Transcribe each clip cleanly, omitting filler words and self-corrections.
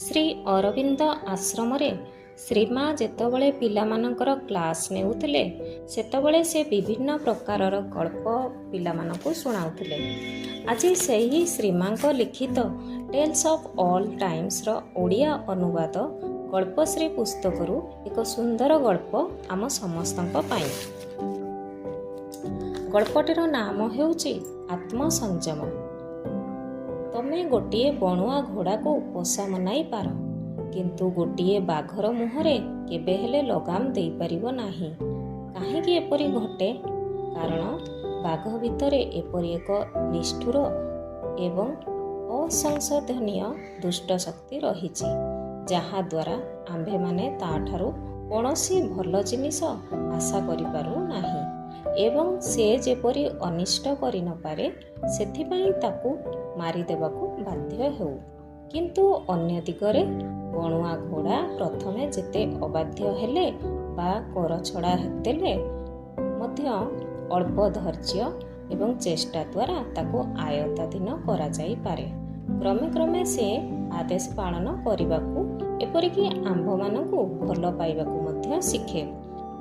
ଶ୍ରୀ ଅରବିନ୍ଦ ଆଶ୍ରମରେ ଶ୍ରୀମା ଯେତେବେଳେ ପିଲାମାନଙ୍କର କ୍ଲାସ୍ ନେଉଥିଲେ, ସେତେବେଳେ ସେ ବିଭିନ୍ନ ପ୍ରକାରର ଗଳ୍ପ ପିଲାମାନଙ୍କୁ ଶୁଣାଉଥିଲେ। ଆଜି ସେହି ଶ୍ରୀମାଙ୍କ ଲିଖିତ ଟେଲ୍ସ ଅଫ୍ ଅଲ୍ ଟାଇମ୍ସର ଓଡ଼ିଆ ଅନୁବାଦ ଗଳ୍ପଶ୍ରୀ ପୁସ୍ତକରୁ ଏକ ସୁନ୍ଦର ଗଳ୍ପ ଆମ ସମସ୍ତଙ୍କ ପାଇଁ। ଗଳ୍ପଟିର ନାମ ହେଉଛି ଆତ୍ମସଂଯମ। ତମେ ଗୋଟିଏ ବଣୁଆ ଘୋଡ଼ାକୁ ପୋଷା ମନାଇ ପାର, କିନ୍ତୁ ଗୋଟିଏ ବାଘର ମୁହଁରେ କେବେ ହେଲେ ଲଗାମ ଦେଇପାରିବ ନାହିଁ। କାହିଁକି ଏପରି ଘଟେ? କାରଣ ବାଘ ଭିତରେ ଏପରି ଏକ ନିଷ୍ଠୁର ଏବଂ ଅସଂଶୋଧନୀୟ ଦୁଷ୍ଟ ଶକ୍ତି ରହିଛି, ଯାହାଦ୍ୱାରା ଆମ୍ଭେମାନେ ତା'ଠାରୁ କୌଣସି ଭଲ ଜିନିଷ ଆଶା କରିପାରୁ ନାହିଁ ଏବଂ ସେ ଯେପରି ଅନିଷ୍ଟ କରିନପାରେ, ସେଥିପାଇଁ ତାକୁ ମାରିଦେବାକୁ ବାଧ୍ୟ ହେଉ। କିନ୍ତୁ ଅନ୍ୟ ଦିଗରେ ବଣୁଆ ଘୋଡ଼ା ପ୍ରଥମେ ଯେତେ ଅବାଧ୍ୟ ହେଲେ ବା କରଛଡ଼ା ଦେଲେ ମଧ୍ୟ ଅଳ୍ପ ଧୈର୍ଯ୍ୟ ଏବଂ ଚେଷ୍ଟା ଦ୍ୱାରା ତାକୁ ଆୟତ୍ତାଧୀନ କରାଯାଇପାରେ। କ୍ରମେ କ୍ରମେ ସେ ଆଦେଶ ପାଳନ କରିବାକୁ, ଏପରିକି ଆମ୍ଭମାନଙ୍କୁ ଭଲ ପାଇବାକୁ ମଧ୍ୟ ଶିଖେ।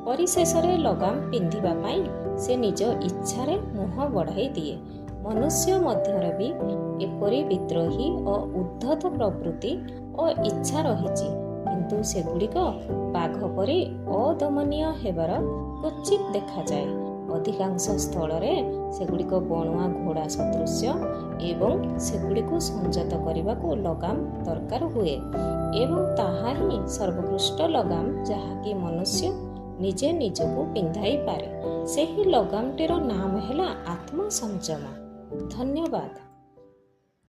ପରିଶେଷରେ ଲଗାମ ପିନ୍ଧିବା ପାଇଁ ସେ ନିଜ ଇଚ୍ଛାରେ ମୁହଁ ବଢ଼ାଇ ଦିଏ। ମନୁଷ୍ୟ ମଧ୍ୟରେ ବି ଏପରି ବିଦ୍ରୋହୀ ଓ ଉଦ୍ଧତ ପ୍ରବୃତ୍ତି ଓ ଇଚ୍ଛା ରହିଛି, କିନ୍ତୁ ସେଗୁଡ଼ିକ ବାଘ ପରି ଅଦମନୀୟ ହେବାର କ୍ୱଚିତ୍ ଦେଖାଯାଏ। ଅଧିକାଂଶ ସ୍ଥଳରେ ସେଗୁଡ଼ିକ ବଣୁଆ ଘୋଡ଼ା ସଦୃଶ୍ୟ ଏବଂ ସେଗୁଡ଼ିକୁ ସଂଯତ କରିବାକୁ ଲଗାମ ଦରକାର ହୁଏ ଏବଂ ତାହା ହିଁ ସର୍ବୋତ୍କୃଷ୍ଟ ଲଗାମ, ଯାହାକି ମନୁଷ୍ୟ ନିଜେ ନିଜକୁ ପିନ୍ଧାଇପାରେ। ସେହି ଲଗାମଟିର ନାମ ହେଲା ଆତ୍ମସଂଯମ। ଧନ୍ୟବାଦ।